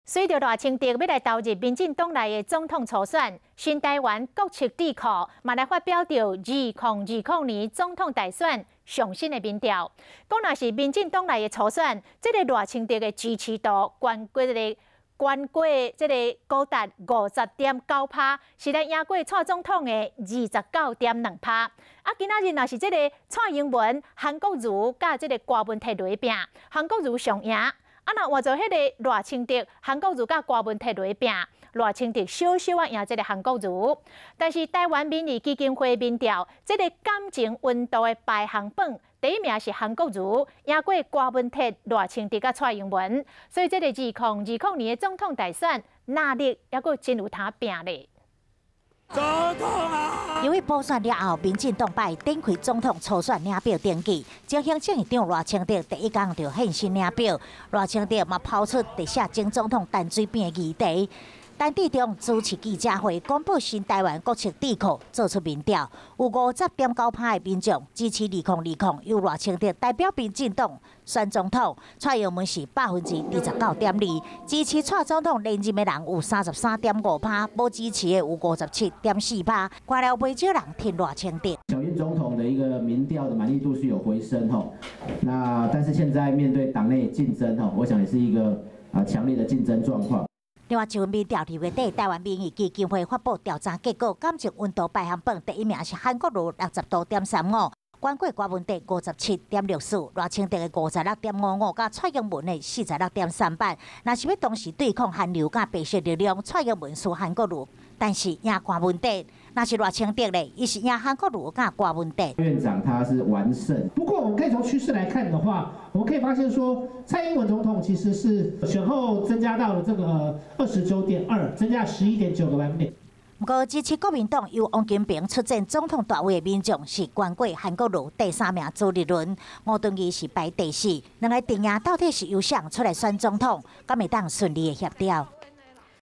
隨著賴清德欲來投入民進黨內的總統初選，新台灣國策智庫嘛來發表著2020年總統大選上新的民調，講若是民進黨內的初選，這个賴清德的支持度懸過這个懸過這个高達50.9趴，是來贏過蔡總統的29.2趴。啊，今仔日若是這个蔡英文、韓國瑜佮這个柯文哲來拚，韓國瑜上贏。啊，若換做彼个賴清德、韓國瑜佮柯文哲來拚，賴清德小小仔贏這个韓國瑜。但是台灣民意基金會民調，這个感情溫度的排行榜，第一名是韓國瑜，贏過柯文哲、賴清德佮蔡英文。所以這个2020年的總統大選，壓力猶閣真有通拚咧。總統啊！由於補選了後，民進黨擺展開總統初選領表登記，前行政院長賴清德第一工就現身領表，賴清德嘛拋出特赦前總統陳水扁的議題。陳致中主持記者會，公布新台灣國策智庫做出民調，有50.9趴的民眾支持2020由賴清德代表民進黨選總統，蔡英文是29.2%，支持蔡總統連任的人有33.5趴，無支持的有57.4趴，看來袂少人挺賴清德。小英總統的一個民調的滿意度是有回升吼，那但是現在面對黨內競爭吼，我想也是一個啊強烈的競爭狀況。另外，一份民調二月底，台灣民意基金會發布調查結果，感情溫度排行榜第一名是韓國瑜60.35度，懸過柯文哲57.64，賴清德的56.55，佮蔡英文的46.38。若是欲同時對抗韓流佮白色力量，蔡英文輸韓國瑜，但是贏柯文哲；若是賴清德咧，伊是贏韓國瑜佮柯文哲。院長他是完勝。不過，我們可以從趨勢來看的話，我們可以發現說，蔡英文總統其實是選後增加到了這個29.2，增加11.9個百分點。毋過，支持國民黨由王金平出戰總統大位的民眾是懸過韓國瑜第三名朱立倫，吳敦義是排第四。兩个陣營到底是由誰出來選總統，敢會當順利的協調？